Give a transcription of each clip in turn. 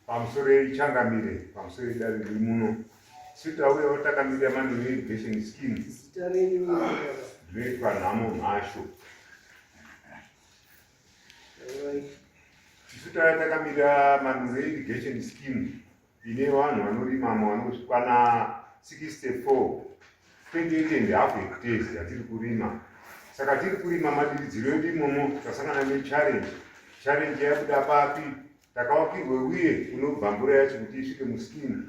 Pamusoro changamire, pamusoro dare riri muno. Isu tauyawo takamirira Manure Irrigation Scheme. Zita renyu baba? Ndinoitwa Nhamo Mhasho. Alright. Isu tauya takamirira Manure Irrigation Scheme ine vanhu vanorimamo vanosvikwana 64 28 and half hectares yatiri kurima. Saka tiri kurima madiridziro edu imomo tasangana nechallenge. Challenge yabuda papi? Takawakirwe uye kunobva mvura yacho kuti isvike muscheme.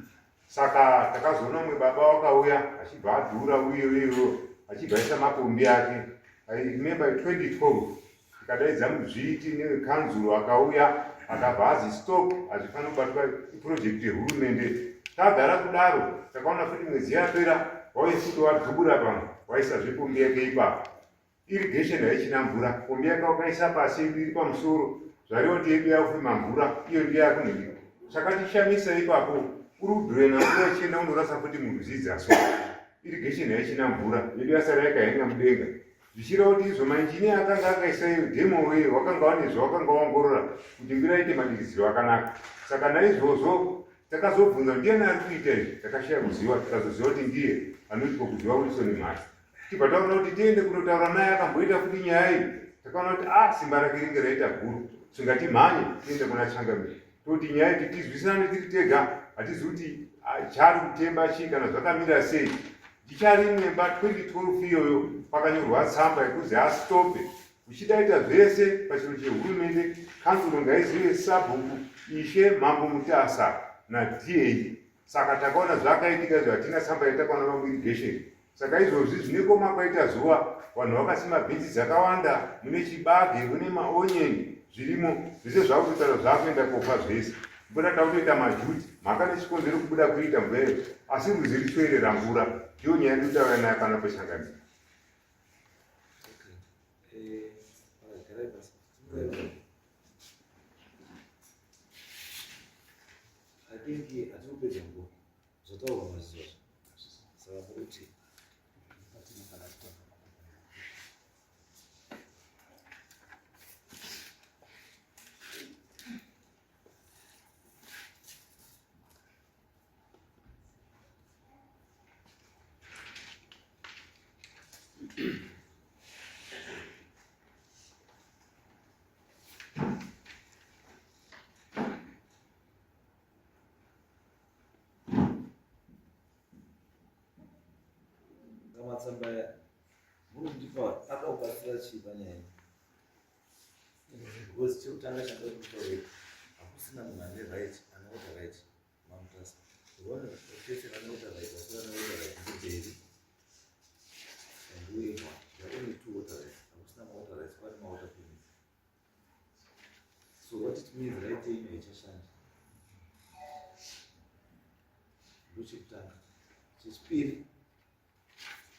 Saka takazoona umwe baba wakauya achibva adhura uye uyewo achibva aisa mapombi ake. I remember 2012 tikadaidza mudzviti nevekanzuro akauya akabva azi stop, hazvifaniri kubatwa, iproject yehurumende. Tagara kudaro takaona futi mwedzi yapera wauye futi wadhubura pamwe waisazve pombi yake ipapo. Irrigation haichina mvura, pombi yake wakaisa pasi, yedu iri pamusoro, zvareva kuti yedu yakufema mvura, iyo ndiyo yakunhingika. Chakatishamisa ipapo, uri kudhurena mvura ichienda unorasa futi murwizi dzaso. Irrigation haichina mvura, yedu yasara yakahenga mudenga. Zvichireva kuti izvo mainjiniya akanga akaisa iyo demo uye wakanga wane zvawakanga waongorora kuti mbira iite madiridziro akanaka. Saka naizvozvo takazobvunza ndiani ari kuita izvi, takashaya kuziva, tikazoziva kuti ndiye anoitwa kuziva Wilson Mhashu. Tibva taona kuti tiende kunotaura naye akamboita futi nyaya iyi. Takaona kuti ah, simba rake ringe raita guru, singatimhanye tiende kuna Changamire toti nyaya iyi tizwisane tiri tega, hatizi kuti chaari kutemba chii kana zvakamira sei. Ndicharimemba 2012 iyoyo pakanyorwa tsamba yekuzi astope uchidaita zvese pachiro chehurumende, kanzuro ngaizive sabhuku ishe mambo Mutasa naDA. Saka takaona zvakaitika izvo, hatina tsamba yatakaona vamuirrigation. Saka izvozvi zvine koma kwaita zuva, vanhu vakasima bhinzi dzakawanda, mune chibage, mune maonyeni zvirimo, zvese zvakutotaura zvakuenda kofa zvese. Mvura takutoita majuti, mhaka nechikonzero kubuda kuita mvura iyo, asi rwizi richoerera mvura. Ndiyo nyaya ndikutaura nayo pana pechangamire. Okay. Garai pasi. I think hatikupedza nguva zvataurwa mazuva saka kuti Matsamba aya muri kundipa akakubatsira chii panyaya iyi? Because chekutanga chandoda kutaura hakusina munhu ane right ane water right maMutasa. The one person ane water right asi ane water right ndibheri and whoever. There are only two water rights. Hakusina mawater rights, pane mawater permits. So what it means right yenyu haichashandi. Ndochekutanga. Chechipiri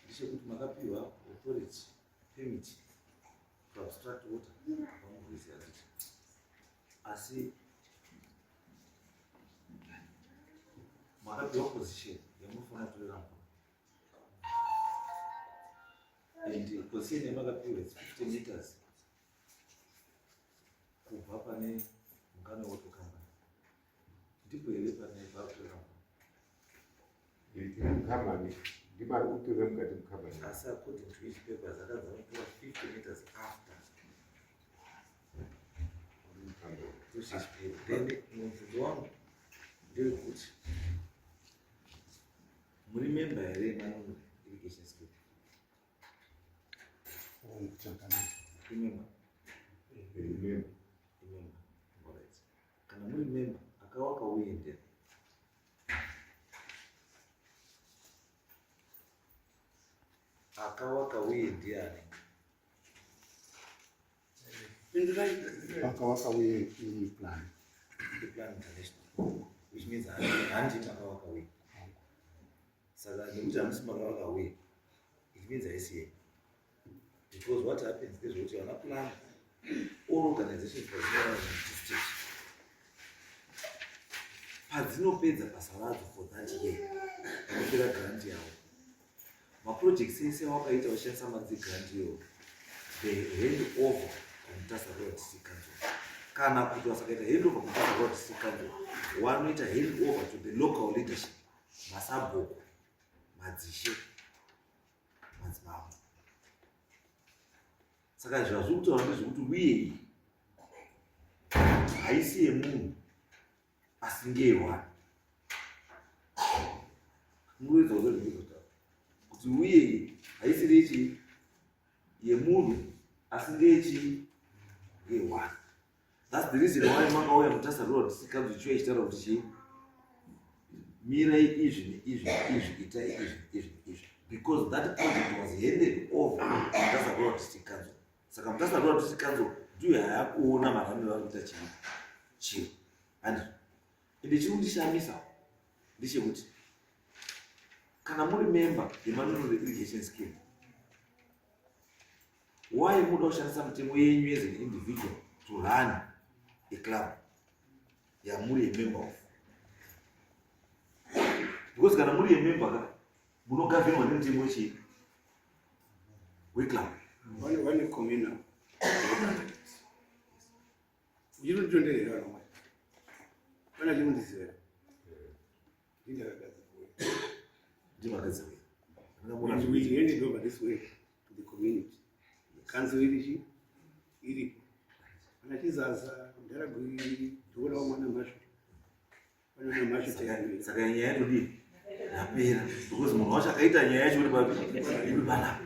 ndechekuti makapiwa authority permit to abstract water kubva murwizi handiti, asi makapiwa position yamunofanira kutorera mvura and position yamakapiwa is 50 meters kubva pane mukana water company. Ndipo here pane pakutorera mvura? Tiri mukambani, ndimari kutorera mukati mukambani. Asi according to each papers akanzi anotora 50 meters after. Ndochechipiri. Then mubvunzo wangu ndewekuti muri member here yeManunure Irrigation Scheme? Imember. Remember. Imember. Alright. Kana muri member akawaka uende akawaka uye ndiani? Akawaka uye iplan. Iplan International, which means handi makawaka uye. Saka nekuti hamusi makawaka uye, it means haisi yenyu. Because what happens ndezvekuti vana plan all organizations padzinoona district padzinopedza basa radzo for that year, vanopera grant yavo, maprojects ese awakaita vachishandisa mari dzegrant iyoyo, they hand over kuMutasa Rural District Council. Kana kuti vasakaita handover kuMutasa Rural District Council, wanoita handover to the local leadership, masabhuku, madzishe, madzimambo. Saka zvazviri kutaura ndezvekuti uye iyi haisi yemunhu asi ngeyehwani. Munoedza kuzozvikuzotaura kuti uye iyi haisiri yechii, yemunhu, asi ngeyechii, ngeyehwani. That's the reason why makauya Mutasa Rural District Council ichiuya ichitaura kuti chii, mirai izvi neizvi neizvi, itai izvi neizvi neizvi, because that project was handed over Mutasa Rural District Council. Saka Mutasa Rural District Council ndiyo yayakuona maramiro vari kuita chii chiro. And ende chiri kundishamisa ndechekuti kana muri member yeManunuro Irrigation Scheme, why muda kushandisa mitemo yenyu as an individual to run a club yamuri a member of? Because kana muri a member ka, munogovernwa nemutemo wechii, weclub. Vane communal. Uchinonditonderera vamwe. Pana chinondizera. Ndindakagadzirwa. Ndimagadzirwa. And we handed over this way to the community. Council iri iripo. Pana Chizaza, Ndaragwiri, Dhola mwana Mhashu. Pana Mhashu tayari. Saka nyaya yatodii, yapera, because munhu wacho akaita nyaya yacho uri papi, iri panapa.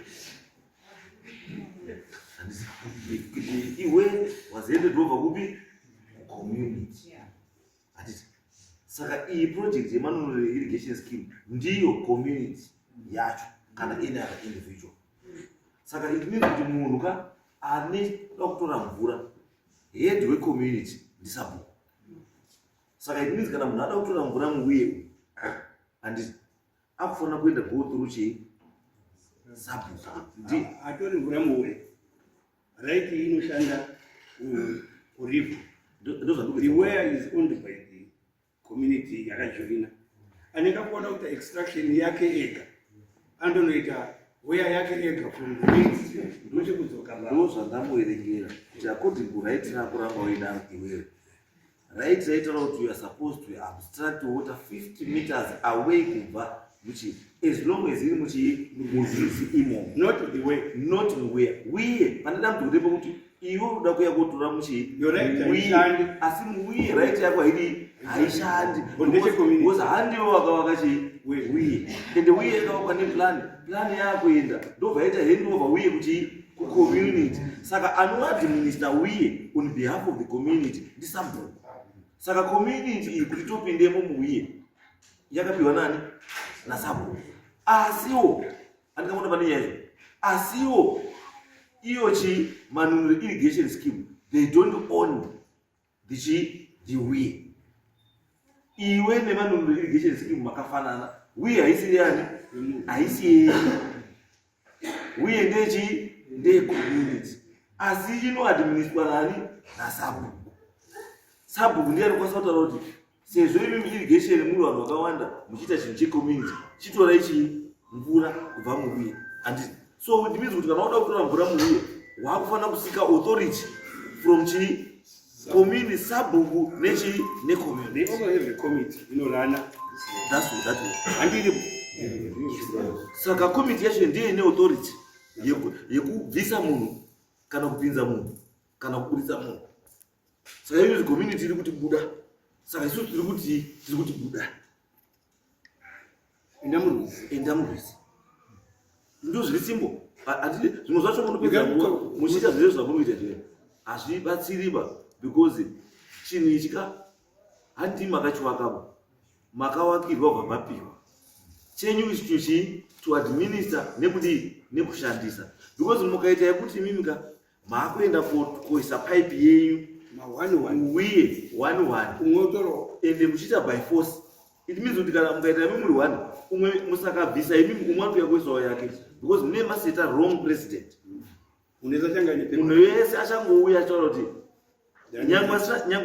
Handisi iwe was handed over kupi, community, handiti? Saka iyi project yeManunuro Irrigation Scheme ndiyo community yacho kana any other individual. Saka it means kuti munhu ka ane kuda kutora mvura, head wecommunity ndisabhuku. Saka it means kana munhu ada kutora mvura muweir uyu, handiti, akufanira kuenda go through chii, sabhuku ndi Atori mvura muweir. Right inoshanda kuriver. Ndozvandikuita. The weir is owned by the community yakajoina. Anenge akuona kuti extraction yake ega andonoita weir yake ega from the main stream, ndoche kudzoka ba. Ndo zvandamboerengera kuti according kuright rako ranga uinaro iwewe, right raitaura kuti you are supposed to abstract water 50 meters away kubva muchi, as long as iri muchi murwizi imomo. Not the weir. Not muweir. Weir, pane dambudziko repo kuti iwe unoda kuya kotora muchi Your right muweir, haishandi. Asi muweir right yako haidi, haishandi. But ndeche community. Because handiwo wakavaka chii, Weir. weir, ende weir yakavakwa neplan. Plan yakuenda ndobva yaita handover weir kuti kucommunity. Saka anoadminister weir on behalf of the community ndisabhuku. Saka community iyi kuti topindemo muweir yakapiwa nani? Nasabhuku. Asiwo andikaona pane nyaya izvo, asiwo iyo chi Manunuro Irrigation Scheme, they don't own the chi, the weir. Iwe neManunuro Irrigation Scheme makafanana. Weir haisi yani, haisi yenyu. Weir ndechi, ndecommunity, asi inoadministwa nani? Nasabhuku. Sabhuku ndiye anokwanisa kutaura kuti sezvo imi irrigation muri vanhu vakawanda muchiita chinhu checommunity, chitorai chii, mvura kubva muweir, handiti? So it means kuti kana wada kutora mvura muweir, waakufanira kuseeka authority from chii, community, sabhuku nechii, necommunity. They also have a committee inorana. That's that way. Handiripo. Saka committee yacho ndiye ine authority yekubvisa munhu kana kupinza munhu kana kuburitsa munhu. Saka izvi community iri kuti buda, saka isusu tiri kuti buda. Enda murwizi. Enda murwizi, ndo zviri simbo. Handiti zvimwe zvacho munopedza nguva muchiita zvese zvamunoita zviya, hazvibatsiriba, because chinhu ichi ka handii makachiwakabo, makawakirwa bva mapiwa chenyu ichi chii, to administer nekudii, nekushandisa. Because mukaita yekuti imimi ka maakuenda koisa pipe yenyu Ma one one. Uye one one. Umwe utoro. Ende muchiita by force, it means kuti kana mukaita imi muri one, umwe musakabvisa imimi, umwe anotoya kuisawo yake, because mune maseta wrong precedent. Uneza changanya pepa. Munhu wese achangouya achitaura kuti nyangwe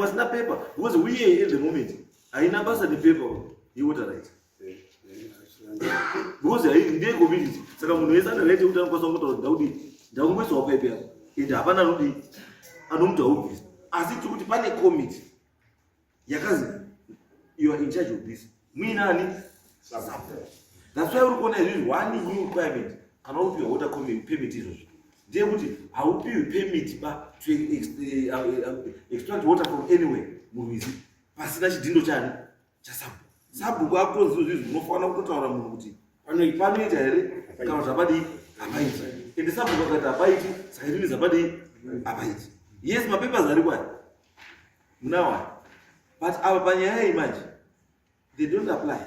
asina pepa, because weir at the moment haina basa nepepa yewater right, because ndeye community. Saka munhu wese ane right yekuti anokwanisa kungotaura kuti ndaudi, ndakungoisawo pipe yako, ende hapana anodi anomuti aubvisa. Asi tiri kuti pane committee yakazi you are in charge of this muinani. That's why uri kuona izvizvi one new requirement kana uri kupiwa water permit izvozvi ndeyekuti haupiwi permit ba to extract water from anywhere murwizi pasina chidhindo chani chasabhuku. Sabhuku akutonzi izvizvi unofanira kutotaura munhu kuti panoita here kana kuti hapadii, hapaiti. Ende sabhuku akati hapaiti, saka it means hapadii, hapaiti. Yes, mapapers ariko aya munawo aya, but apa panyaya iyi manje they don't apply.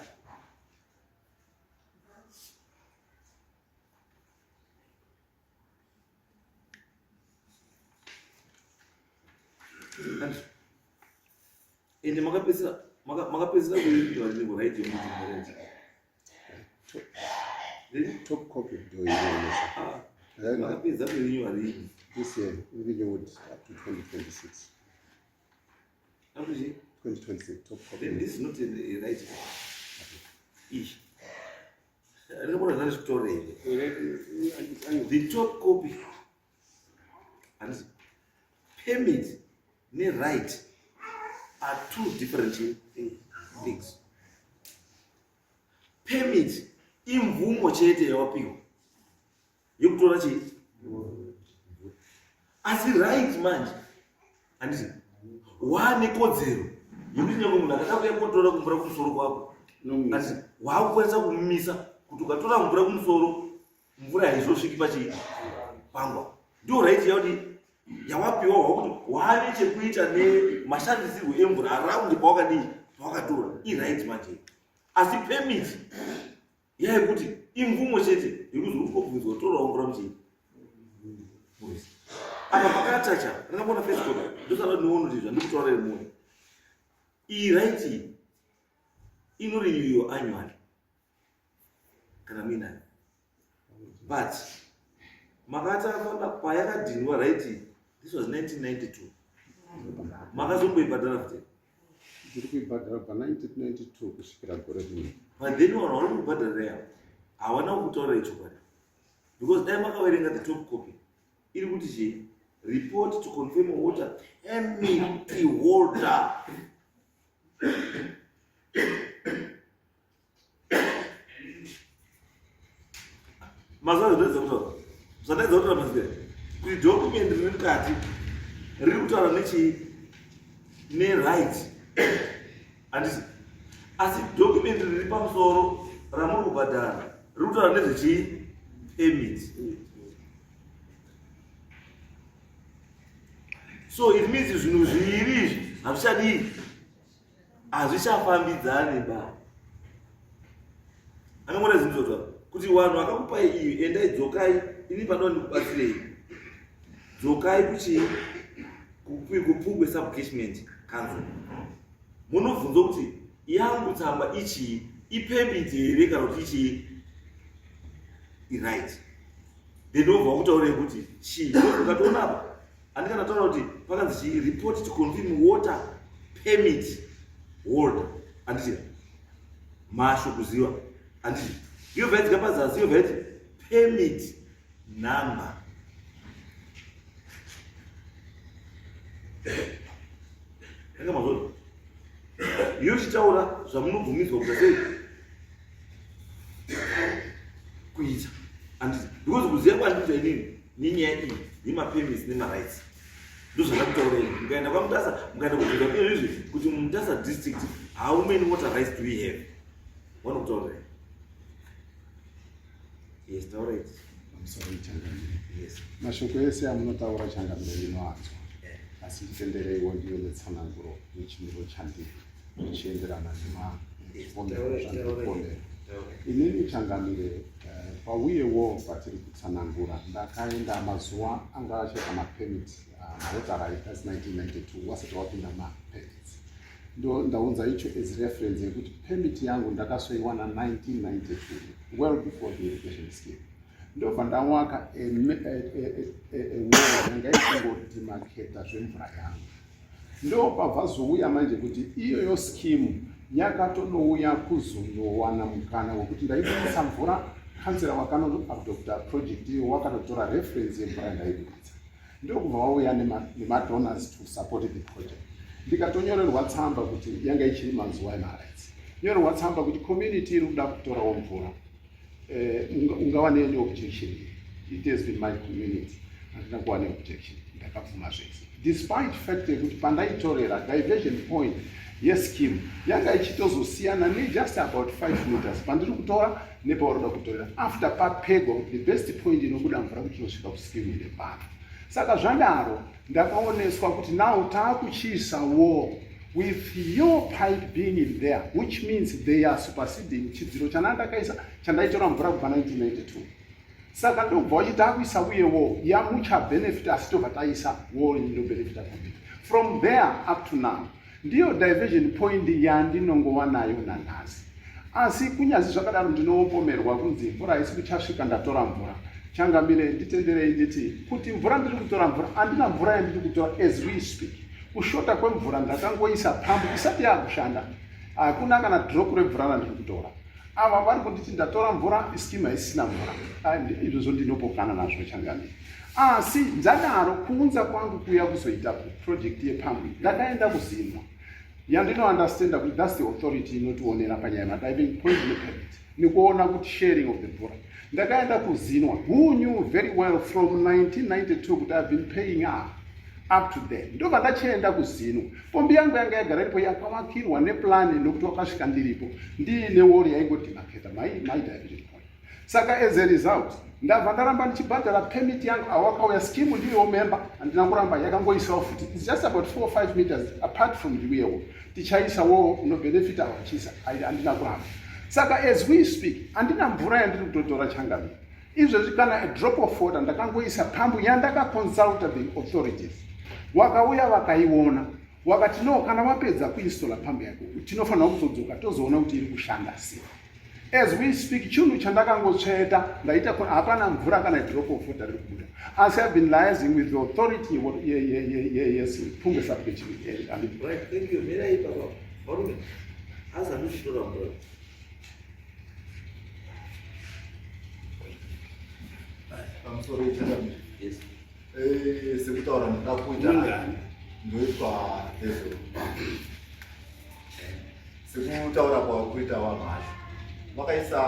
Ende makapedzisira makapedzisira kuipiwa rinenge right yekuti right. Top copy ndo inoonesa. Ah, makapedza kurenewa rini? This year we renewed up to 2026. Up to 2026 top copy. Then this is not a right ish. Ndinobona zvane zvikutorere here. The top copy and permit ne-right are two different things. Permit imvumo chete yawapiwa yekutora chii, asi right manje handiti wane kodzero yekuti nyange munhu akada kuya kotora kumvura kumusoro kwako, handiti waakukwanisa kumumisa kuti ukatora mvura kumusoro, mvura haizosviki pachii pangwa. Ndio right yakuti yawapiwa wakuti wane chekuita nemashandisirwo emvura around pawakadii, pawakatora. Iright manje. Asi permit yayekuti imvumo chete yekuzi uri kobvunzwa kutorawo mvura muchii apa pakatacha ndakambona first copy, ndosaka ndinoona kuti zvandikutaura imwe iyi right iyi inorenewiwa annually kana muinayo, but makati afana payakadhinwa right, this was 1992, makazomboibhadhara futi? Ndiri kuibhadhara kubva 1992 kusvikira gore rino. But then vanhu vari kukubhadharira yavo hawana kukutaurira chokwadi, because dai makaverenga the top copy iri kuti chii? Report to confirm water permit holder. Mazuva zvandaidza kutaura, zvandaidza kutaura mazira kuti document riri mukati riri kutaura nechii? Neright, handiti? Asi document riri pamusoro ramuri kubhadhara riri kutaura nezvechii? Permit. So it means zvinhu zviviri izvi hazvichadii, hazvichafambidzani ba. Anongona zvinhu zvotaura kuti vanhu vakakupai iyi, endai, dzokai, ini panoda ndikubatsirei, dzokai kuchii, kuPungwe Subcatchment Council, munobvunzwa kuti yangu tsamba ichii, ipermit here kana kuti ichii, iright? Then obva wakutaurei kuti chii. Ukatoona apa handikana taura kuti pakanzi chii? Report to confirm water permit holder, handiti? Masho kuziva, handiti? Yobva yadzika pazasi, yobva yati permit number. Anga mazona yochitaura zvamunobvumidzwa kuita sei, kuita, handiti? Because kuziva kwandikuita inini nenyaya iyi yemapermits nemarights, ndozvandakutaurei. Mukaenda kwaMutasa, mukaenda kubvunza kuizvizvi kuti muMutasa District how many water rights do we have, vanokutaurirai. Yes, taurai. Pamusoro, changamire. Yes. Mashoko ese amunotaura, changamire, ndinoanzwa, asi nditendereiwo ndive netsananguro yechimiro chandiri zvichienderana nemazvipomero zvandiri. Inini, changamire, pauyewo patiri kutsanangura, ndakaenda mazuva anga achaita mapermit, mawater right, that's 1992, wasati wapinda mapermits. Ndo ndaunza icho as reference yekuti permit yangu ndakasoiwana 1992, well before the irrigation scheme. Ndobva ndawaka wall yanga ichingodemarcata zvemvura yangu. Ndopabva zouya manje kuti iyoyo scheme yakatonouya kuzonowana mukana wekuti ndaibudisa mvura. Kansera wakanoadopta project iyo wakatotora reference yemvura yandaibudisa. Ndokubva vauya nemadonors to support the project. Ndikatonyorerwa tsamba kuti yanga ichiri mazuva emarights. Nyorerwa tsamba kuti community iri kuda kutorawo mvura. Eh, ungava neany objection here? It has been my community. Handina kuva neobjection. Ndakabvuma zvese. Despite fact yekuti pandaitorera diversion point yescheme yanga ichitozosiyana nejust about 5 meters pandiri kutora nepauri kuda kutorera after papegwa kuti the best point inobuda mvura kuti inosvika kuscheme ndepano. Saka zvadaro ndakaoneswa kuti now taakuchiisa wall with your pipe being in there, which means they are superseding chidziro chanandakaisa chandaitora mvura kubva 1992. Saka ndobva vachiti taakuisa uye wall yamucha benefit, asi tobva taisa wall inobenefita community from there up to now. Ndiyo diversion point yandinongova nayo nanhasi. Asi kunyazi zvakadaro ndinopomerwa kunzi mvura haisi kuchasvika ndatora mvura. Changamire, nditenderei nditi kuti mvura ndiri kutora mvura, handina mvura yandiri kutora as we speak. Kushota kwemvura ndakangoisa pambu isati yakushanda, hakuna kana drop remvura randiri kutora. Ava vari kunditi ndatora mvura, scheme haisina mvura. Izvozvo ndinopokana nazvo changamire. Asi ndadaro kuunza kwangu kuya kuzoita project yepambu ndakaenda kuZinwa yandinounderstanda kuti that's the authority inotionera panyaya yemadiving point nepermit nekuona kuti sharing of the mvura. Ndakaenda kuZinwa who knew very well from 1992 kuti I've been paying up to then. Ndobva ndachienda kuZinwa, pombi yangu yanga yagara iripo yakavakirwa neplan nokuti wakasvika ndiripo ndiine wori yaingodemarcata my diversion point. Saka as a result ndabva ndaramba ndichibhadhara permit yangu. Awakauya scheme ndiriwo member, handina kuramba, yakangoiswawo futi. It's just about 4 or 5 meters apart from the uyewo tichaisawo unobenefita wachiisa, handina kuramba. Saka as we speak handina mvura yandiri kutotora changamire izvezvi, kana a drop of water. Ndakangoisa pambu yandakaconsulta the authorities, wakauya vakaiona, wakati no, kana wapedza kuinstalla pambu yako tinofanira kuzodzoka tozoona kuti iri kushanda sei. As we speak chinhu chandakangotsveta ndaita hapana mvura kana drop of water riri kubuda, asi I've been liaising with the authority yePungwe subcatchment area. Right, thank you. Mirai baba. Varume, hazi hamuchitora mvura. Pamusoro yechangamire. Yes. Sekutaura ndoda kuita ndoitwa Tezo. Sekutaura kwakuita vanhu vacho vakaisa,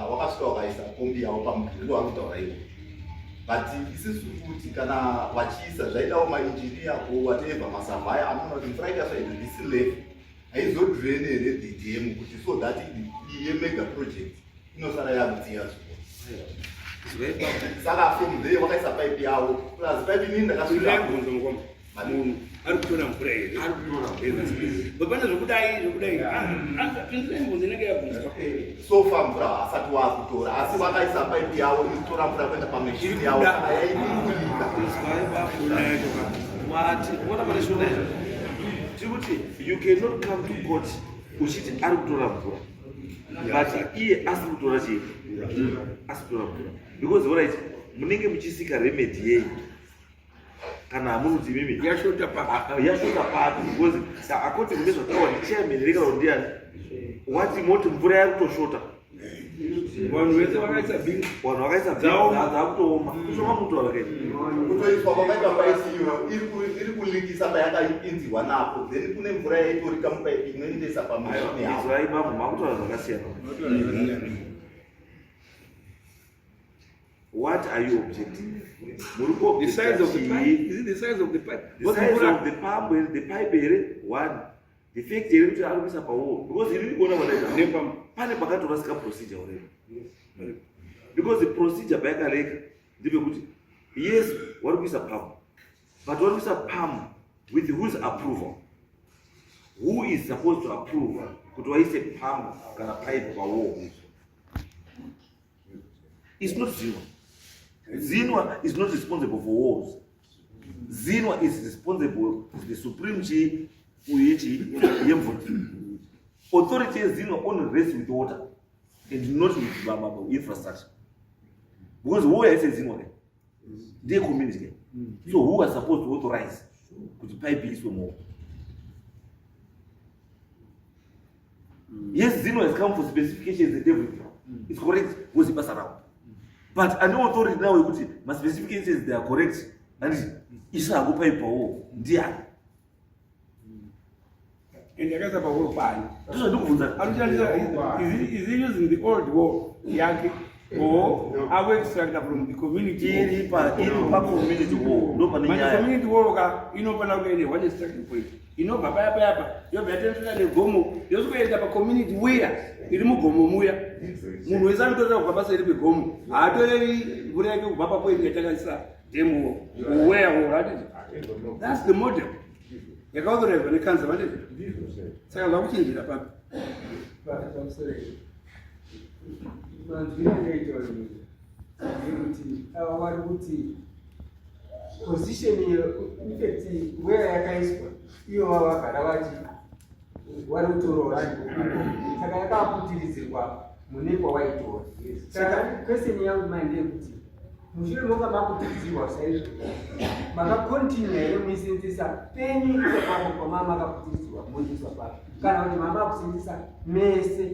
vakasvika vakaisa pombi yavo pamudhuri, ndo vari kutaura ivo, but isisu kuti kana vachiisa zvaidawo mainjiniya or whatever, masurveyor anoona kuti mvura ikaiswa at this level haizodrain here the dam, kuti so that iye mega project inosara yakudziya zvikoro. Saka from there vakaisa pipe yavo plus pipe inini ndakasvika Bvunzo mukoma. Munhu ari kutora mvura here? Ari kutora. Pane zvekudai zvekudai. Pindurai mibvunzo inenge yabvunzwa. So far mvura haasati waakutora, asi vakaisa pipe yavo iri kutora mvura kuenda pamachine yavo kana yaibirikulika. Wati, uona pane shona izvo. Tiri kuti you cannot come to court uchiti ari kutora mvura, but iye asiri kutora chii? Asiri kutora mvura. Because alright, munenge muchisika remedy yei kana hamuri kuti imimi Yashota pa. Yashota papi? Because according kune zvataurwa ndichairman here kana kuti ndiani, wati moti mvura yakutoshota. Vanhu vese vakaisa bingu. Vanhu vakaisa Dzaoma. dzakutooma kushoma kutaura kai. Kutoiswa kwakaita paipi iyo iri kulikisa payakainzirwa napo, then kune mvura yaitorika mupaipi inoendesa pamachine yavo. Izwai bambo, makutaura zvakasiyana. What are you objecting? Muri The size of the pipe. Is it the size of the pipe? The size of the pump here, the pipe here, one. The fact here kuti ari kuisa pawall, because iri kuona wadaita. Nepam. Pane pakatorasika procedure already. Because the procedure payakareka ndepekuti yes, vari kuisa pump, but vari kuisa pump with whose approval? Who is supposed to approve kuti waise pump kana pipe pawall? It's not Zinwa. Zinwa is not responsible for walls. Zinwa is responsible, is the supreme chi uye chi yemvura. Authority yeZinwa only rests with water and not with infrastructure. Because who is Zinwa? Ndiye community. So who are supposed to authorize kuti pipe iswe muwall? Yes, Zinwa has come for specifications and everything. It's correct because ibasa ravo. But ane authority now yekuti maspecifications, they are correct. Handiti isa hako pipe pawo ndiani? And yakaisa pawall pani. Ndizvo ndikubvunza. Anoshandisa is he using the old wall yake or aku extracta from the community wall? Iri pa iri pa community wall ndo pane Manje nyaya. community wall ka inofanira kunge ine one extraction point inobva paya paya pa yobva yatenderera negomo yosvikoenda pacommunity weir iri mugomo muya. Munhu wese anotorera kubva paseri pegomo haatoreri mvura yake kubva papoint yatakaisa demo weir wall handiti? That's the model yakaauthorizewa nekanzuru handiti? Saka zvakuchinjira papi? Pamusoro manzwiro andaita ndeyekuti ava vari kuti position infact weir yakaiswa iyo vava vagara vati vari kutorawo saka yakaputiridzirwa mune kwawaitora. Saka question yangu mai ndeyekuti mushure monga makutiridzirwa saizvo makacontinue here muisenzesa penyu ipapo kwamava makaputiridzirwa moiswa papo, kana kuti mama kusenzesa mese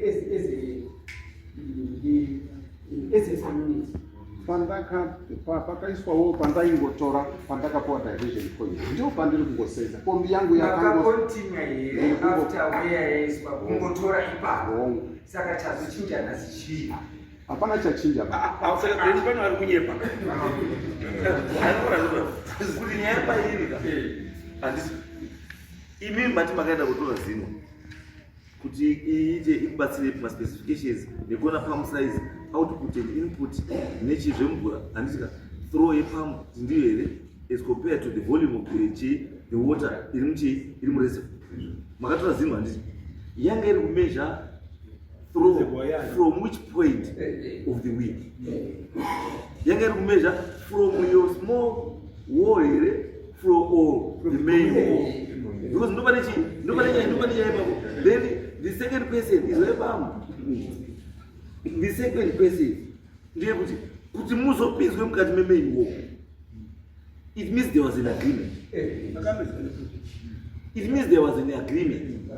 as a community? Pakaiswawo pandaingotora pandakapuwa diversion point, ndio pandiri kungosenza pombi yangu yakango. Makacontinue here after weir yaiswa kungotora ipapo? Hongu. Saka chazochinja nhasi chii? Hapana chachinja ba. Saka then pano vari kunyepa. Kuti nyaya pairi ka, handiti imi mati makaenda kutora ZINWA kuti iite ikubatsire maspecifications nekuona pump size, output and input nechizvemvura, handiti ka? Throw yepump kuti ndiyo here as compared to the volume of the chi the water iri muchi iri mureservoir. Makatora ZINWA, handiti yanga iri kumeasure throw from which point of the weir? Yanga iri kumeasure from your small wall here, from all the main wall? Because ndopane chi ndopane nyaya, ndopane nyaya ipapo. Then the second question is webam, the second question ndeyekuti kuti muzopinzwe mukati memain wall, it means there was an agreement. It means there was an agreement.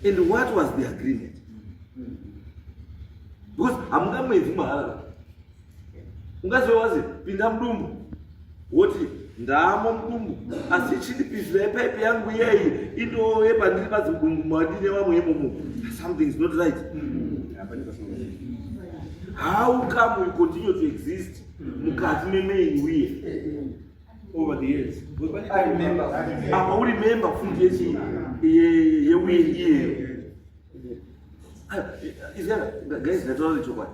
And what was the agreement? Because hamungamwedzi mahara ungazive wazi pinda mudumbu woti ndamo mudumbu, asi chindipisira paipi yangu iyeyi indove pandiri badzi mudumbu madine vamwe imomo. Something is not right. How come we continue to exist mukati memain weir over the years? I remember. Apa uri member futi yechi yeweir iyeyo. Guys, ngataura nechokwadi,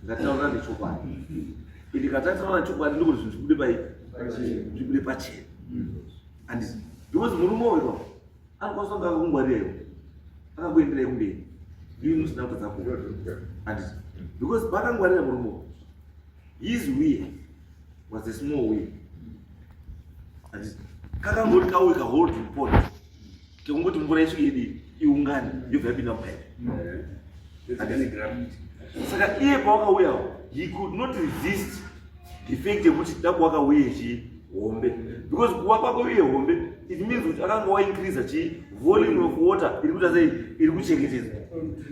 ngataura nechokwadi. Indi katataura nechokwadi ndikuti zvinhu zvibude pai zvibude pachena, handiti? Because murume uyo anokwanisa kunge akakungwarira iwe, akakuenderai kumberi ii musina kutadza ku, handiti? Because paakangwarira murume uyu, his weir was a small weir, handiti? Kakangoti kauye kaholding pond kekungoti mvura isvike idi iungane yobva yapinda mupaipi. Saka iye pawakauyawo he could not resist the fact yekuti da kuwaka uye chi hombe, because kuwa kwako uye hombe, it means kuti akanga waincreasa chi volume of water iri kuita sei, iri kuchengetedzwa.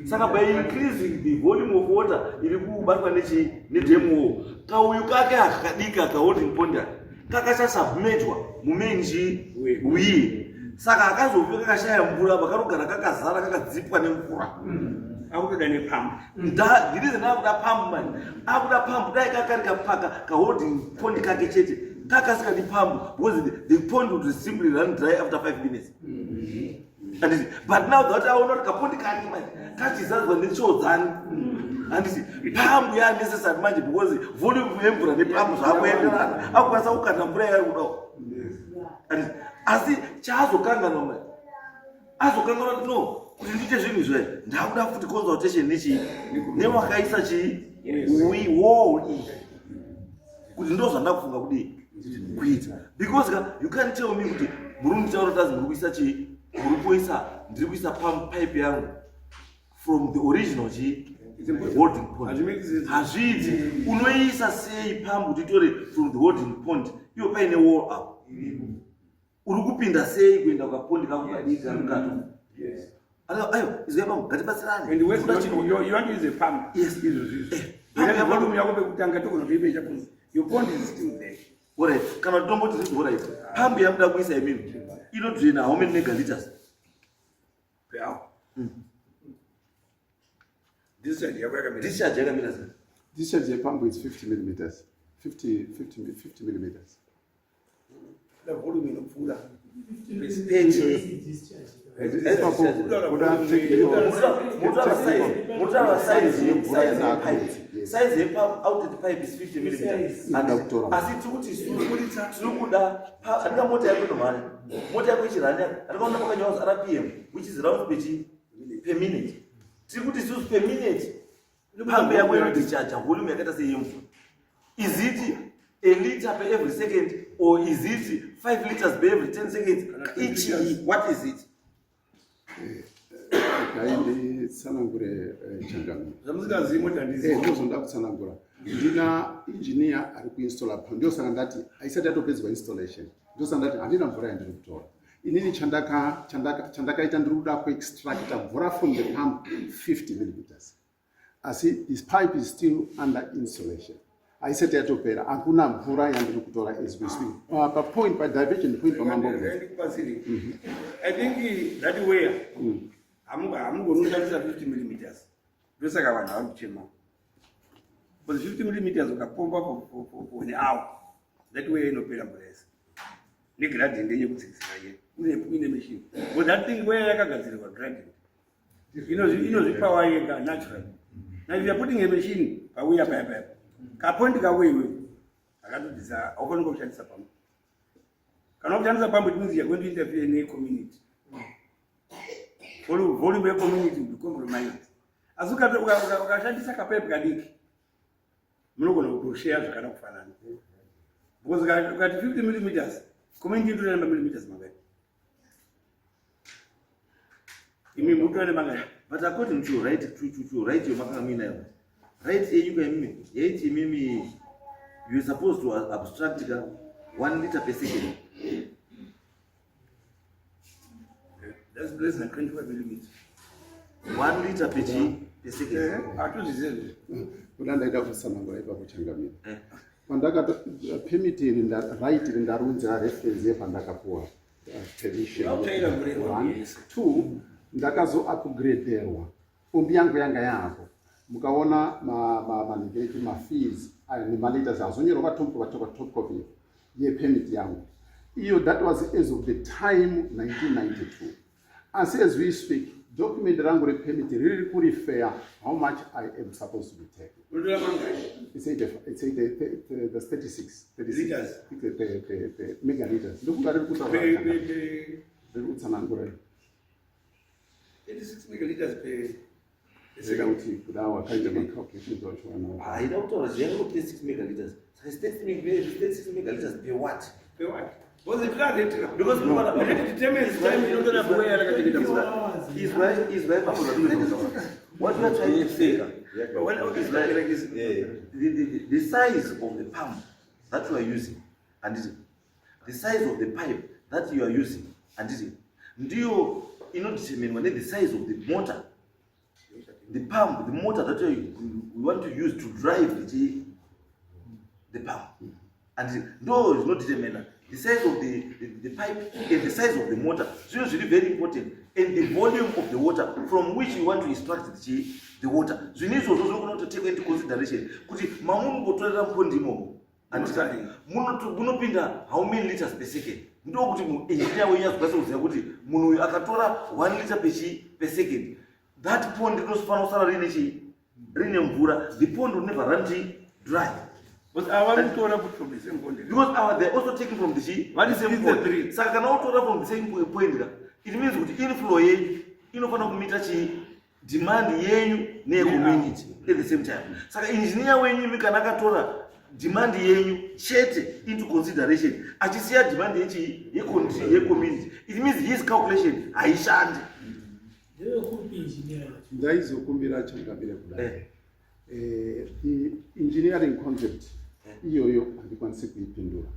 Saka by increasing the volume of water iri kubatwa nechi nedam wall, kauyu kake aka kadiki aka holding pond aka kakachasubmergwa mumain chi weir. Saka akazofe kakashaya mvura, vakanogara kakazara kakadzipwa nemvura. Akutoda nepump. The reason akuda pump man, akuda pump, dai kakari kapaka kaholding pond kake chete kakasikadi pump, because the pond would simply run dry after 5 minutes. Handiti? But now that aona kuti kapondi kake manje kachizadzwa netsvodzani, handiti pump yanecessary manje, because volume yemvura nepump zvakuenderana, akukwanisa kukanda mvura yaari kudawo, handiti? Asi chaazokanganwa manje, azokanganwa kuti no, kuti ndiite zvinhu izvo ndakuda futi consultation nechi newakaisa chii wall iyi, kuti ndo zvandakufunga kudii kuita. Because ka you can't tell me kuti muri kunditaura kuti azi muri kuisa chii, muri kuisa, ndiri kuisa pump pipe yangu from the original chii holding pond. Hazvimake sense. Hazviiti. Unoisa sei pump kuti itore from the holding pond iyo paine wall up? Uri kupinda sei kuenda kukapondi kako kadiki kari mukati? Ayo izwai pamwe, ngatibatsirane. And you want to use a pump. Yes. Izvo zvizvo. Pump Volume yako pekutanga togona kuimeasure kunzi Your pond is still there. Alright, kana tomboti zviti alright. Pump yamuda kuisa imimi inodraina how many megaliters? Per hour. Discharge yako yakamira. Discharge yakamira sei? Discharge yepump is 50 millimeters. 50, 50, 50 millimeters. Da volume inopfuura. Ipapo kuda technical- Mutaura size Yemvura ye yanaka. pipe. Size yepump outlet pipe is 50 millimeters. Inoda kutora. Asi tiri kuti isu tiri kuda andika mota yako inomhanya. Mota yako ichiranya. Andikaona pakanyorwa RPM which is round per chi per minute. Tiri kuti isusu per minute pump yako inodischarge volume yakaita seyemvura. Is it a liter per every second or is it 5 liters per every 10 seconds? Ichi, what is it? Regai nditsanangure changamire. Zvamusingazivi mota ndizi. Ndozvonda kutsanangura. Ndina engineer ari kuinstalla pump. Ndosaka ndati haisati yatopedzwa installation. Ndosaka ndati handina mvura yandiri kutora. Inini chandakaita ndiri kuda kuextracta mvura from the pump 50 millimeters. Asi this pipe is still under installation. Haisati yatopera. Hakuna mvura yandiri kutora as we speak. Pa point, pa divergent point pamambobvunza. Ndikubatsire. I think that way hamugoni kushandisa 50 millimeters. Ndosaka vanhu vari kuchema. Because 50 millimeters ukapomba for an hour, that way inopera mvura yese. Negradient yekudzikisira ye. Une machine. But that thing where yakagadzirirwa gradient. Inozvipawa yega naturally. Now if you are putting a machine pauya paya paya. Kapoint kako iwe akatobvisa haufaniri kushandisa pump. Kana kushandisa pump it means you are going to interfere in a community. Volume yecommunity will be compromised. Asi ukashandisa kapipe kadiki munogona kutoshare zvakada kufanana. Because ukati 50 millimeters, community inotora nemamillimeters mangani? Imi mutora nemangani? But according to right, to right yomakanga muinayo, right yenyu ka imimi, yaiti imimi, you are supposed to abstract ka 1 liter per second. That's less than 25 millimeters. 1 liter per chi, per second. Hatozvizivi. Kuda ndaida kutsanangura ipapo changamire. Pandakata permit iri right iri ndarunzira reference yepandakapuwa permission. Vakuchaira murehwa. One. Two, ndakazo upgraderwa. Pombi yangu yanga yapo. Mukaona manhingiriki ma-fees aya nemaliters azonyorwa pa top copy yepermit yangu. Iyo that was as of the time 1992. Asi as we speak, document rangu repermit riri kurefer how much I am supposed to be taking. Unotora mangani? It's eight, it's eight, that's 36, 36 Liters. Per megaliters. Ndokunga riri kutaura zvakanaka. Riri kutsanangura. 36 megaliters per Rega kuti kuda wakaita macalculations wacho wana. Haida kutaura zviya ngo 36 megaliters. Saka 36 megaliters per what? Per what? Because it does it. Because no, no, It determines time inotora kuweya rakachengeta mvura. Is why Papa Zatu What we are trying to say is like the size of the pump that you are using and it, the size of the pipe that you are using and it, ndiyo inodeterminwa ne the size of the motor, the pump, the motor that you want to use to drive the pump. And ndo zvinodetermina the size of the pipe and the size of the motor. Zvino zviri very important, and the volume of the water from which you want to extract the water. Zvinhu izvozvo zvinogona kutotekwa into consideration kuti mamunongotorera mupondi imomo munopinda how many liters per second. Ndokuti engineer wenyu azokwanisa kuziva kuti munhu uyu akatora 1 liter per second, that pond rinofanira kusara riine chii, riine mvura. The pond will never run dry. Because ava vari kutora from the same pond. Because ava they are also taking from the chii, Vari the same split the pond. three. Saka kana utora from the same point ka, it means kuti inflow yenyu inofanira kumita chii, demand yenyu neyecommunity at the same time. Saka engineer wenyu imi kana akatora demand yenyu chete into consideration, achisiya demand yechii, yecommunity, it means his calculation haishandi. Ndevekupi engineer yacho? Ndaizokumbira changamire kudai. The engineering concept iyoyo handikwanisi kuipindura.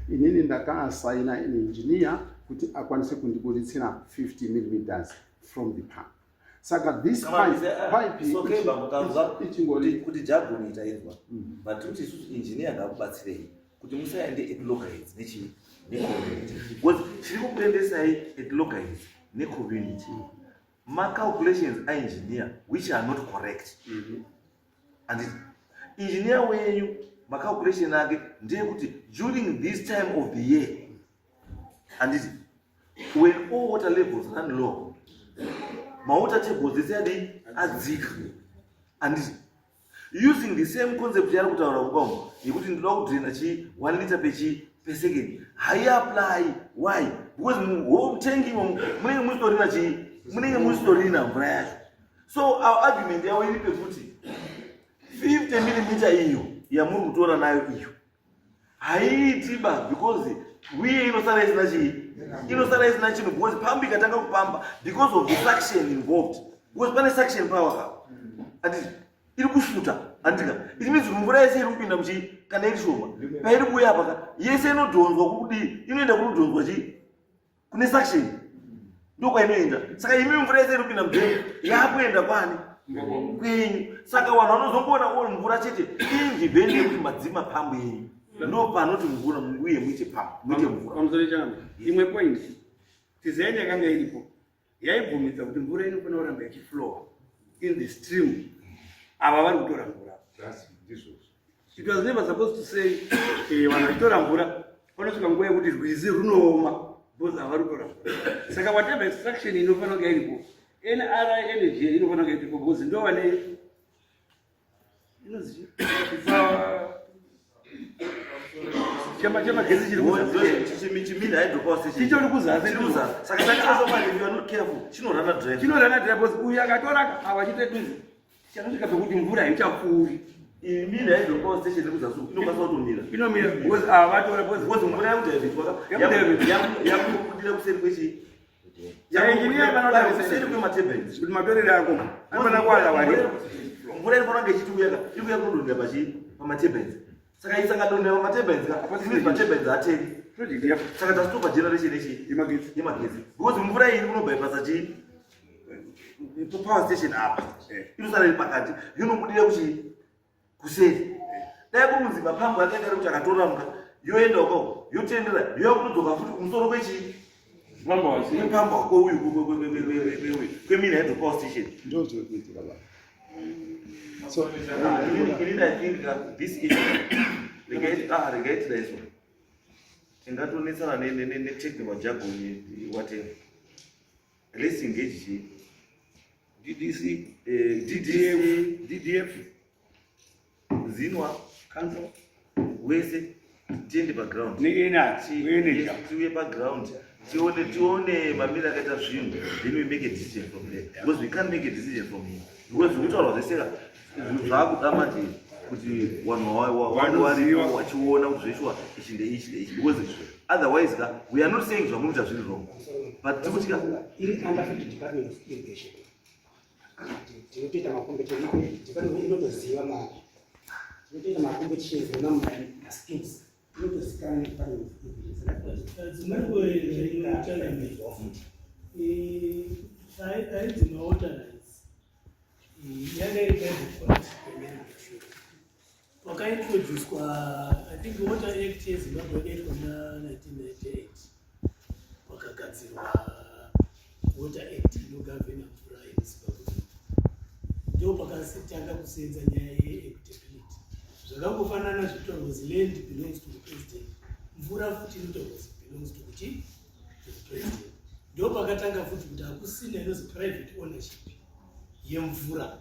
Inini ndakaasaina an engineer kuti akwanise kundibuditsira 50 millimeters from the pump. Saka this pipe, pipe It's okay, bambo, tanzwa ichingori kuti jargon itainzwa, but kuti isusu engineer ngakubatsirei kuti musaende at loggerheads nechii, necommunity, because chiri kukuendesai at loggerheads necommunity macalculations aengineer which are not correct. Anditi engineer wenyu macalculation ake ndeyekuti during this time of the year, handiti, when all water levels run low, mawater tables ese adii? Adzika, handiti? Using the same concept yaari kutaura mumba umu yekuti ndinoda kudrena chii, 1 liter pechi per second, haiapply. Why? Because mutank imomo munenge musitorina chii, munenge musitorina mvura yacho. So our argument yavo iri pekuti 50 millimeter iyo yamuri kutora nayo iyo haiiti ba, because weir inosara isina chii, inosara isina chinhu, because pump ikatanga kupamba, because of the suction involved, because pane suction power ka, anditi iri kusvuta, andika it means kuti mvura yese iri kupinda muchii, kana iri shoma pairi kuuya apa ka, yese inodhonzwa kudii, inoenda kunodhonzwa chii, kune suction, ndokwainoenda. Saka imi mvura yese iri kupinda mudhemu yakuenda kwani? Kwenyu. Saka vanhu vanozongoona o mvura chete independent yekuti madzima pump yenyu, ndo panoti mvura uye muite pump, muite mvura. Pamusoro changu, imwe point, design yakanga iripo yaibvumidza kuti mvura inofanira kuramba ichiflowa in the stream. Ava vari kutora mvura. Ndizvozvo. It was never supposed to say vanhu vachitora mvura panosvika nguva yekuti rwizi runooma because ava vari kutora mvura. Saka whatever extraction inofanira kunge iripo, NRI Energy inofanira kunge iripo, because ndo vane inonzi chemagetsi chiri kuzasi. Chimini hydropower station. Chitori kuzasi. Chiri kuzasi. Saka chakasoma, if you are not careful, chinorana dry. Chinorana dry, because uyu akatora ava chitetuzi chanosvika pekuti mvura haichapfuuri. Mini hydropower station iri kuzasi uku inokwanisa kutomira. Inomira because ava vatora, because because mvura yakudhaivhitwa Yakudhaivhitwa. yakubudira kuseri kwechi Engineer vanoda kuseri kwematurbines. Kuti matorere ako anofanira kuwanda wari. Mvura inofanira kunge ichitiuya ka, iri kuuya kunodonhera pachi, pamaturbines. Saka isangadonhera pamaturbines ka, it means maturbines ateri. Project yapo. Saka tastopa generation yechi yemagetsi. Yemagetsi, because mvura iyi iri kunobypassa chi power station apa, inosara iri pakati, yonobudira kuchi kuseri. Dai kuri kunzi mapambo akaita ari kuti akatoramuka, yoenda ukako, yotendera, yoya kutodzoka futi kumusoro kwechi Pamba wasi. Kwepamba kweuyu kwemini hydropower station. Ndo zviri kuitika baba. So Inini I think this issue, regai tidaiso, tingatonetsana netechnical jargon, whatever. Let's engage chi DDC, DDC, DDF, Zinwa, council wese, tiende paground. Neenergy, energy. Tiuye paground, tione mamiriro akaita zvinhu, then we make a decision from there, because we can't make a decision from here, because zvekutaurwa zveseka zvaakuda manje kuti vanhu Vanoziva. varipo vachiona kuti zveshuwa ichi ndeichi ndeichi, because otherwise ka, we are not saying zvamunoita zviri wrong, but tikuti ka Iri under futi Department of Irrigation. Tinotoita macompetition, department inotoziva ma tinotoita macompetitions emaschemes, inotozikanwa neDepartment of Irrigation. Dzimwe nguva futi. Ainzi mawater rights yanga iri private ownership yemerrigation. Wakaintroducwa, I think, Water Act yeZimbabwe yakaitwa muna 1998, wakagadzirwa Water Act inogavhena mvura yemuZimbabwe. Ndo pakatanga kusenza nyaya yeequitability. Zvakangofanana zvinotaurwa kuzi land belongs to the president, mvura futi inotaurwa kuzi belongs to kuchi to the president. Ndo pakatanga futi kuti hakusina inozi private ownership yemvura,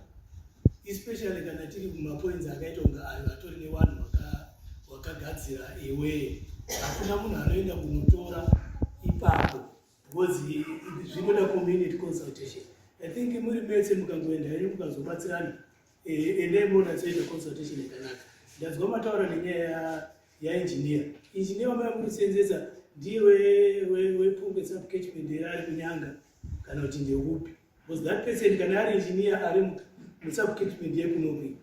especially kana tiri kumapoints akaita kunge ayo atori nevanhu vakagadzira iwe. Hakuna munhu anoenda kunotora ipapo, because zvinoda community consultation. I think muri metse mukangoenda henyu mukazobatsirana, endai muonatsoita consultation yakanaka. Ndadzwa mataura nenyaya yaengineer. Engineer wamai muri kusenzesa ndiye wePungwe subcatchment here ari kuNyanga, kana kuti ndeupi? Because that person, kana ari engineer ari musubcatchment yekunopi,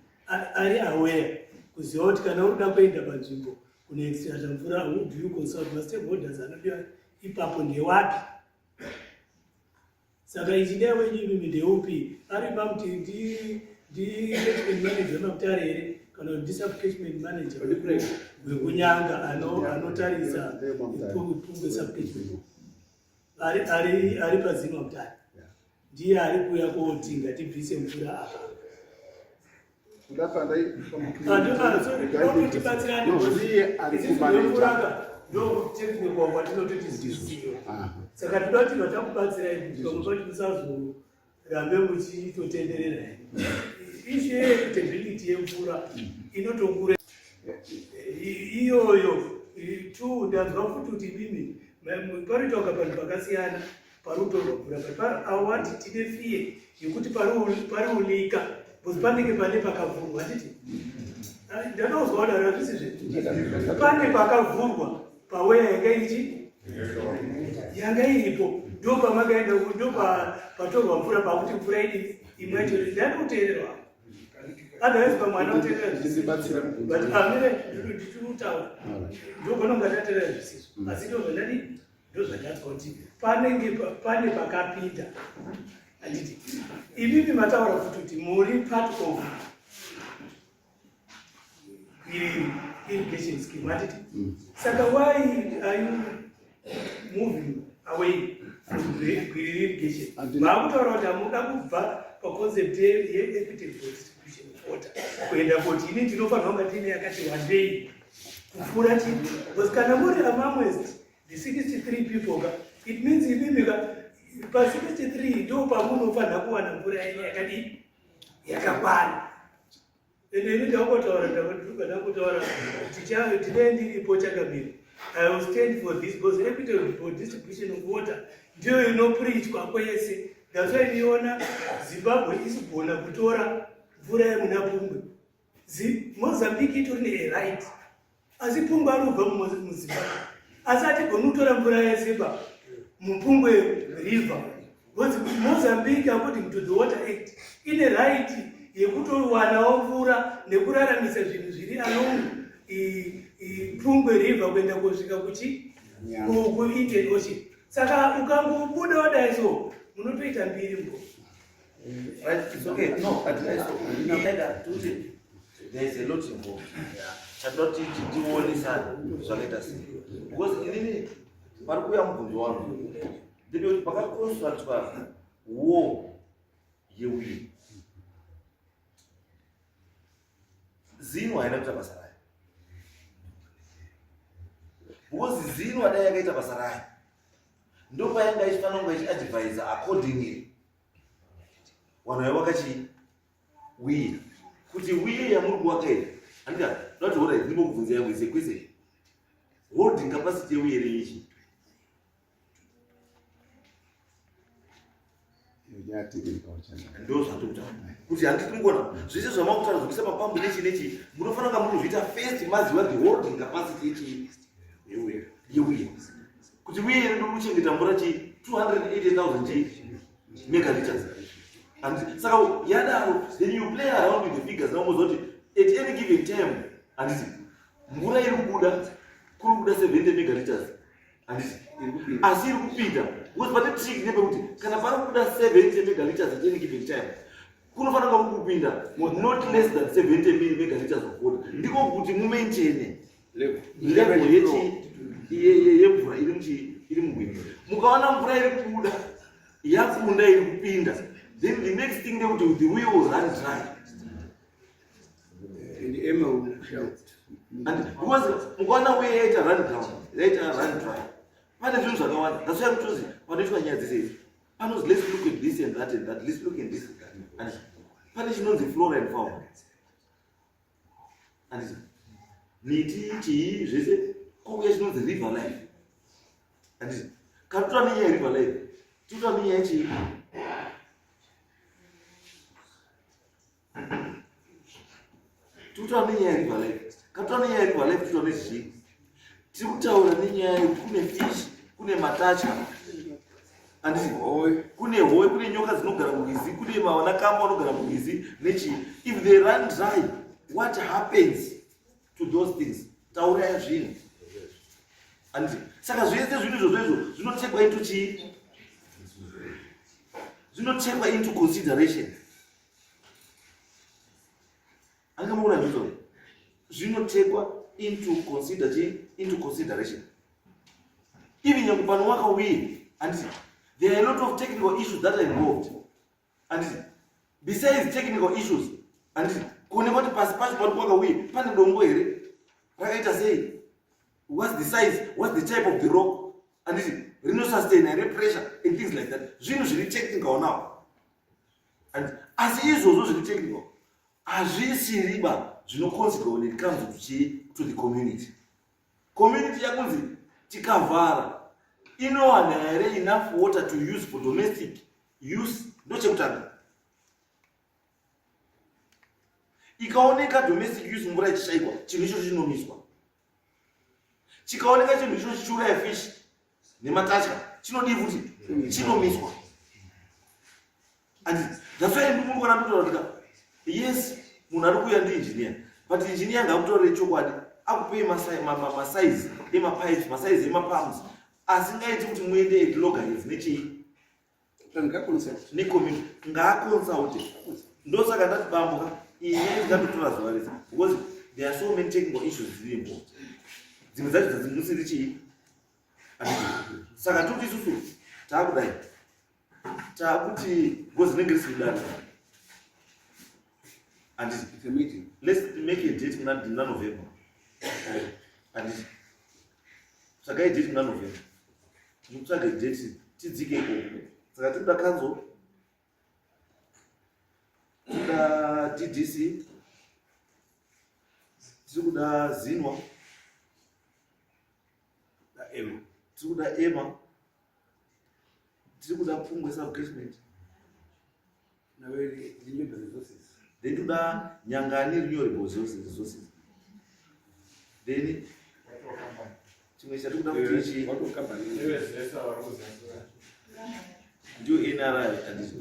ari aware kuziva kuti kana uri kuda kuenda panzvimbo kunoextracta mvura, who do you consult? Mastakeholders anodiwa ipapo ndewapi? Saka engineer wenyu imimi ndeupi? Ari pamuti ndi ndi catchment manager wemamutare here kana kuti ndi sub catchment manager wekunyanga ano anotarisa pungwe sub catchment ari ari ari pazima mutare ndiye ari kuuya koti ngatibvise mvura apa. Saka toda kuti vatakubatsirai kuti pamwe pacho musazorambe muchitotenderera. Issue yeequitability yemvura inotokura iyoyo. Two, ndanzwa futi kuti imimi panoitwa panhu pakasiyana parikutorwa mvura but awati tine fear yekuti pariulika because panenge pane pakavhurwa handiti ndakauzwa wadaro hazvisi zve pane pakavhurwa paweya yanga ichi yanga iripo ndo pamakaenda ndo patorwa mvura pakuti mvura idi imwe yacho ndanoteererwa otherwise pamwe anoteerera zvisizvo but amene ndichikutaura ndogona kunga ndateerera zvisizvo asi ndozvandadii Ndozvandanzwa kuti panenge pane pakapinda handiti imimi mataura futi kuti muri part of irrigation scheme handiti mm. saka why are you moving away from gwiriri irrigation maakutaura kuti hamuda kubva paconcept yeequitable distribution of water kuenda koti ini ndinofanira kunga tiine yakati wandei kupfuura chii because kana muri amamwest The 63 people ka it means imimi ka pa 63 ndo pamunofanira kuwana mvura yenyu yakadii yakakwana. Ende ini ndakungotaura ndakungotaura tine ndiripo chakamira. I will stand for this because equitable distribution of water ndiyo inopreachwa kwese. That's why niona Zimbabwe isigona kutora mvura yemuna Pungwe. Mozambique itori ne right asi pungwe ari kubva muzimbabwe asi atigoni kutora mvura yese pa mupungwe river because mozambique according to the water act ine right yekutowanawo mvura nekuraramisa zvinhu zviri along pungwe river kuenda kosvika kuchi kuindian ocean saka ukangobuda wadai so munotoita mbiri mbo Right, it's okay. No, but there is a lot involved. Chatoda kuti tionesane zvakaita sei. Because inini pari kuuya mubvunzo wangu ndepekuti pakaconstructwa war yewiri Zino haina kuita basa rayo. Because Zino adai yakaita basa rayo. Ndopayanga ichifanira kunge ichiadvisa accordingly. Vanhu vaiva vakachi wiye. Kuti wiye yamuri kuwaka iyi. Andika, not what I ndimbo yangu is a question. Holding capacity yewiye renyu Ndozvatokutaura kuti handiti mukona zvese zvamakutaura zvekuisa mapambu nechi nechi munofanira kunga munozviita first maziva the holding capacity yechi yeuye kuti uye iri ndikuchengeta mvura chi 280,000 chi megaliters and saka yadaro then you play around with the figures namoziva kuti at any given time handiti mvura iri kubuda kuri kubuda 70 megaliters handiti asi iri kupinda because pane trick ndepekuti kana pari kubuda 70 megaliters at any given time kunofanira kunga kuri kupinda not less than 70 megaliters of water ndiko kuti mumaintaine level yemvura iri muchi iri mugwini mukaona mvura iri kubuda yakunda iri kupinda then the next thing ndekuti the wheel will run dry And Emma will shout. And because mukaona uye yaita run down, yaita run dry. Pane zvinhu zvakawanda. That's why kutozi panoitwa nyaya dzese idzi. Panozi let's look at this and that and that. Let's look at this and that. And pane chinonzi flora and fauna. And miti chii zvese kouya chinonzi river life. And kana totora nenyaya yeriver life, totora nenyaya yechii? Tikutora nenyaya yeriver life. Katotora nenyaya yeriver life tikutora nezvizhinji. Tiri kutaura nenyaya yekuti kune fish, kune matacha. Anditi kune howe, kune nyoka dzinogara murwizi, kune vana kamba vanogara murwizi nechii. If they run dry, what happens to those things? Taurai zvinhu. Anditi saka zvese zvinhu izvozvo izvo zvinotekwa into chii? Zvinotekwa into consideration. Angamuona ndizvo. Zvinotekwa into consider chi into consideration. Even nyange pano wakauye handiti there are a lot of technical issues that are involved. Handiti besides technical issues handiti kuonekwa kuti pasi pacho pari kwakauye pane dombo here rakaita sei what's the size what's the type of the rock handiti rinosustain here pressure and things like that zvinhu zviri technical now and asi izvozvo zviri technical hazvisiriba zvinoconsiderwa when it comes to chii to the community community yakunzi tikavhara inowana here enough water to use for domestic use ndochekutanga ikaoneka domestic use mvura ichishaikwa chinhu ichocho chinomiswa chikaoneka chinhu ichocho chichiuraya fish nematatya chinodii futi chinomiswa and that's why ndimurikuona ndotaura kuti yes munhu ari kuuya ndiengineer but engineer ngaakutaurire chokwadi akupei masaizi emapipes masaizi emapumps asingaiti kuti muende at loggerheads nechii necommunity ngaaconsulte ndosaka ndati bambo ka iyi nyaya ndingatotora zuva rese because there are so many technical issues dziri involved dzimwe dzacho dzadzimusiri chii saka toti isusu taakudai taakuti because rinenge risiri dare anditi let's make a date muna november anditi tsvagai date muna november mutsvage date tidzike ikoko saka tinoda council tinoda ddc tiri kuda zinwa tiri kuda ema tiri kuda pfungwe subcatchment then toda nyangani renewable resources then chimwe chatiri kuda kuti ichi ndiyo nri handiti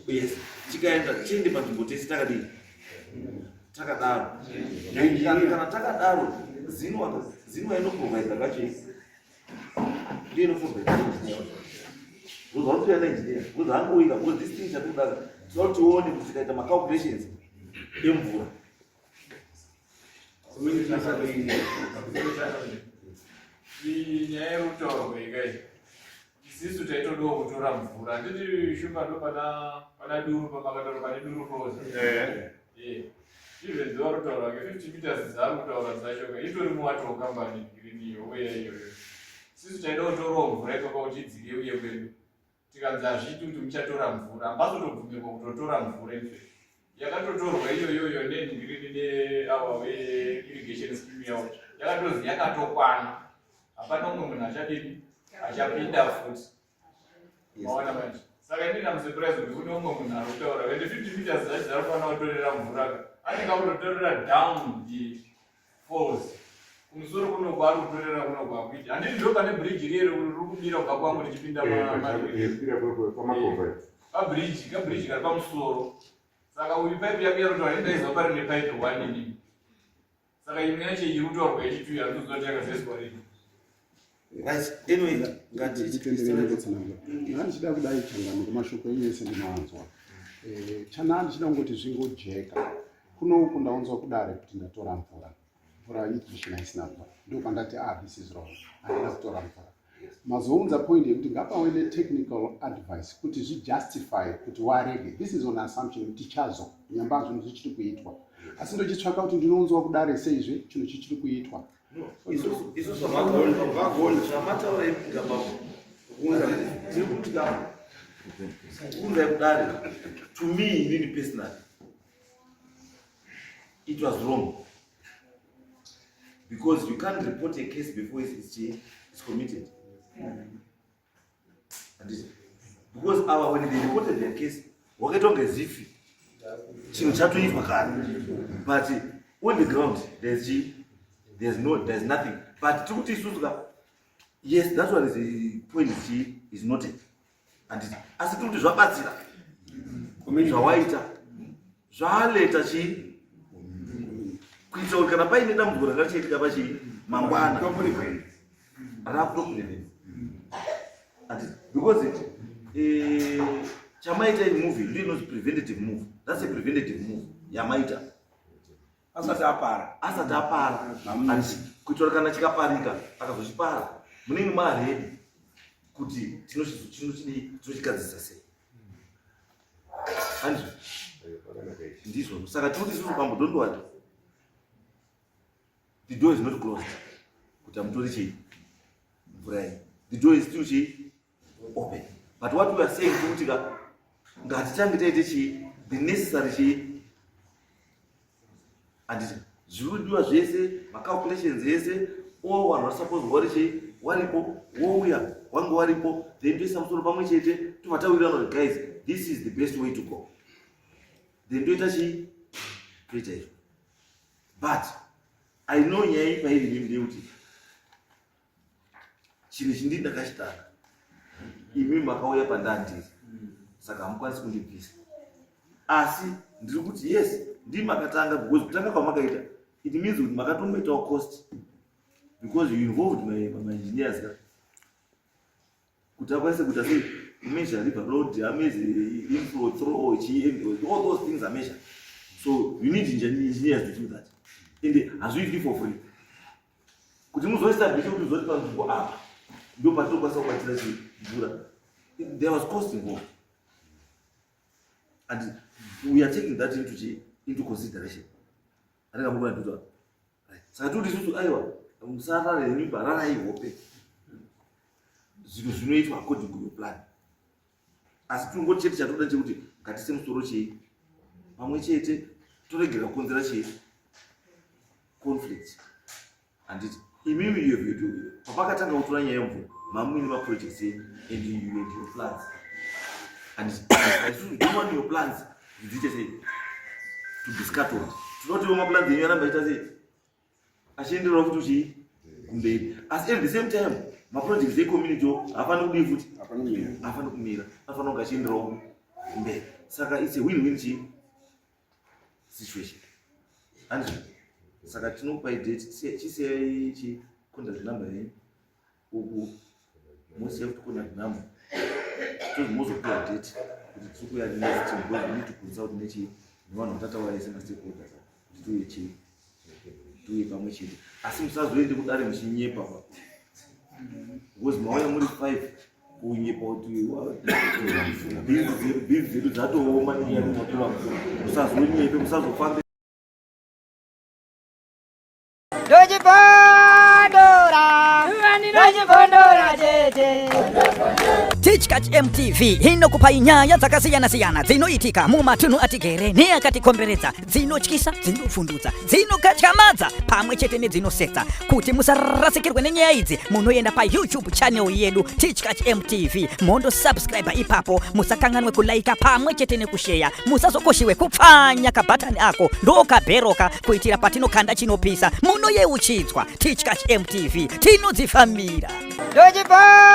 yes tikaenda tiende panzvimbo tese takadii takadaro kana takadaro zinwa zinwa inoprovide kacho ndiyo inoprovide engineer because vanotoya naengineer because haangoika because this thing chatinoda tinoda kuti tione kuti tikaita macalculations emvura Nyaya yekutaurwa ika iyi isisu taitodawo kutora mvura handiti shumba ndo pana pana duru pamakataura pane duru roza eh. eh. even though ari kutaura ke 50 meters dzaari kutaura dzacho ka itori muwatro company green iyo uye iyoyo isisu taidawo kutorawo mvura ipapa kuti idzike uye kwedu tikanzi hazviiti kuti muchatora mvura hambazotobvumirwa kutotora mvura infact yakatotorwa iyoyoyo nenhingirini neawa weirrigation scheme yavo yakatozi yakatokwana hapana umwe munhu achadini achapinda futi maona manje saka inini am surprise kuti kune umwe munhu ari kutaura ende 50 meters dzacho dzarikufanira kutorera mvura ka anenge akutotorera down the Falls. Kumusoro kuno kwaari kutorera kuno kwakuita. Handiti ndo pane bridge riye riri kubira kubva kwangu richipinda pabridge, kabridge kari pamusoro. Saka uyu pipe yake yarotaura indaiziva pari nepipe one inini. Saka imwe yacho iri kutaurwa yechituya handikuziva kuti yakazezwa rini. Right. Anyway, ngatitenderere kutsanangura. Ndandichida kudai changamuko mashoko enyu ese ndinoanzwa. Eh, chana ndichida kungoti zvingojeka. Kuno uku ndaunzwa kudare kuti ndatora mvura. Mvura irrigation haisina mvura. Ndopandati ah this is wrong. Handina kutora mvura. Mazounza point yekuti ngapawe netechnical advice kuti zvijustify kuti warege. This is on assumption kuti tichazo nyamba zvinhu zvichiri kuitwa. Asi ndochitsvaka kuti ndinounzwa kudare seizve chinhu chichiri kuitwa. Isu zvamataura ipinda baba tiri kuti ka kuunzai kudare to me inini personally it was wrong because you can't report a case before it's, it's committed handiti because ava when they reported their case wakaita kunge zifi chinhu chatoitwa kare but on the ground there's chi there's no there's nothing but tiri kuti isusu ka yes that's what is the point chi is noted handiti asi tiri kuti zvabatsira zvawaita zvaaleta chii kuitira kuti kana paine dambudziko ranga richiitika pachii mangwana rakutoprevent because it Eh, chamaita iyi movie ndiyo inonzi preventative move. That's a preventative move yamaita. Asati apara. Asati apara. Kuitira kana chikaparika akazochipara munenge maready kuti tinochidii tinochigadzirisa sei. Handizvo? Ndizvo. Saka tiri kuti isusu pambo don't worry. The door is not closed. Kuti amutori chii? Mvura iyi. The door is still chii? Open. But what we are saying kuti ka ngatitange taite chii? The necessary chii? Handiti zviri kudiwa zvese, macalculations ese, all vanhu vari suppose wari chii? Waripo, wouya, wange waripo, then toisa musoro pamwe chete, tobva tawirirana kuti guys, this is the best way to go. Then toita chii? Toita izvo. But I know nyaya iyi pairi inini ndeyekuti chinhu ichi ndini ndakachitanga, imi makauya pandandiri, saka hamukwanisi kundibvisa. Asi ndiri kuti yes, ndii makatanga because kutanga kwamakaita it means kuti makatomboitawo cost because you involved my engineers ka kuti akwanise kuita sei kumeasure river load, ameze inflow throw chii, all those things are measured. So you need engineers to do that and hazviitwi for free. Kuti muzoestablish kuti uzoti panzvimbo apa ndo patinokwanisa kubatira chii mvura, there was cost involved and we are taking that into consideration. Anenge amukona ndikuti saka tiri kuti isusu aiwa, musarare nemimba, rarai hope, zvinhu zvinoitwa according to your plan. Asi tinongoti chete chatoda chekuti ngatise musoro chii pamwe chete, toregera kukonzera chii conflict. Handiti imimi you have to papakatanga kutora nyaya yemvura mamuine maprojects enyu and you had your plans, and isusu don't want your plans dziite sei to be scattered. Tinotiwo maplans enyu aramba achiita sei achienderera futi uchii kumberi, asi at the same time maprojects ecommunity haafaniri kudii futi, haafaniri kumira, anofanira kunge achiendererawo kumberi. Saka it's a win-win chii situation, handizvo? Saka tinokupai date, chisiyai chi contact number yenyu uku, mosiya kuti contact number, tozi mozopiwa date kuti tiri kuuya next team, because we need to consult nechi nevanhu vatataura ese mastakeholders kuti tiuye chii, tiuye pamwe chete. Asi musazoende kudare muchinyepa pa because mauya muri five kunyepa kuti bhizi dzedu dzatooma nenyaya yekumatora mvura. Musazonyepe, musazofambe. Ndochibondora, ndochibondora tete. Tichkach MTV inokupai nyaya dzakasiyana-siyana dzinoitika mumatunhu atigere neakatikomberedza, dzinotyisa, dzinovhundutsa, dzinokatyamadza pamwe chete nedzinosetsa. Kuti musarasikirwe nenyaya idzi, munoenda paYouTube channel yedu Tichkach MTV, mondosubscribe ipapo. Musakanganwe kulaika pamwe chete nekusheya. Musazokoshiwe kupfanya kabhatani ako ndokabheroka kuitira patinokanda chinopisa munoyeuchidzwa. Tichkach MTV, tinodzifambira. Ndochibondora.